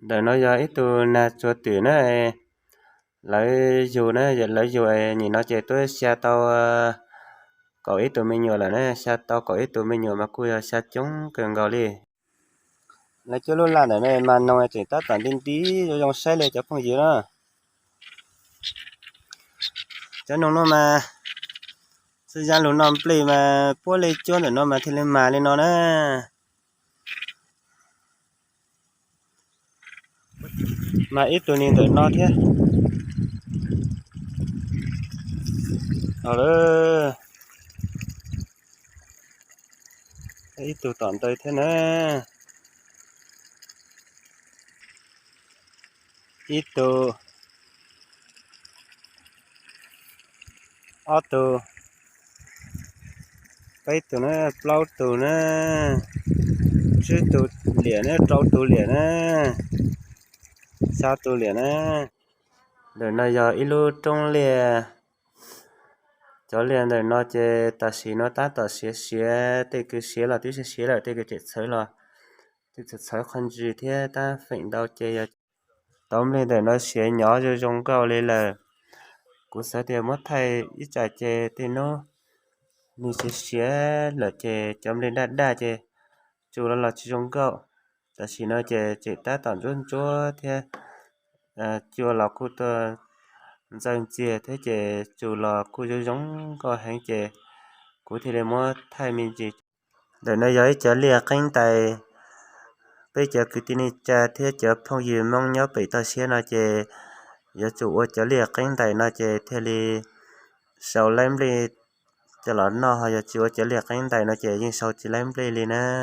Ntawm no yog ib tug nag tsuag twm na, lawv yug na, lawv yug nim no ces twb xya tau kaum ib tug me nyuam lawm na, xya tau kaum ib tug me nyuam mas kuj yog xya coob kawg nkaus li. Lawv cuab lub laj ntawm no mas noog tseem tab tom nti nti zoo zoo saib li cov phooj ywg na. Cov noog no mas xwb ya lug noj nplej mas puab li cuab ntawm no mas thiaj li mas li no na. Mas ib tug ni ntawm no thiab. Ib tug tom ntawd thiab na. Ib tug, ob tug, peb tug na, plaub tug na, tsib tug liam na, rau tug liam na, xya tug liam na. Ntawm no yog ib lub roob liaj. Cov liaj ntawm no ces tam sim no tab tom siav siav, tej kws siav los twb siav siav lawm, tej kws tseem txhawv los twb txhawv txhawv qhov ntsis thiab, tab feem ntau ces yog tauv nplej ntawm no siav nyob zoo zoo nkauj li lawm. Kuv xav tias muab thaij ib tsam ces tej hnub nws siav siav lawm ces cov nplej daj daj ces tsus los los tsis zoo nkauj. Tam sim no ces tseem tab tom ntsuab ntsuab thiab, cua los kuj tuaj ntxaws ntxiag thiab ces tsus los kuj zoo zoo nkauj heev ces kuv thiaj li muab thaij me ntsis. Ntawm no yog ib cov liaj qeeb ntais. Peb cov kwv tij neej tsa thiab cov phooj ywg Hmoob nyob pem toj siab no ces yuav tsum ua cov liaj qeeb ntais no ces thiaj li sau laib nplej coj los noj, ho yog tsis ua cov liaj qeeb ntais no ces yeej sau tsis laib nplej li na.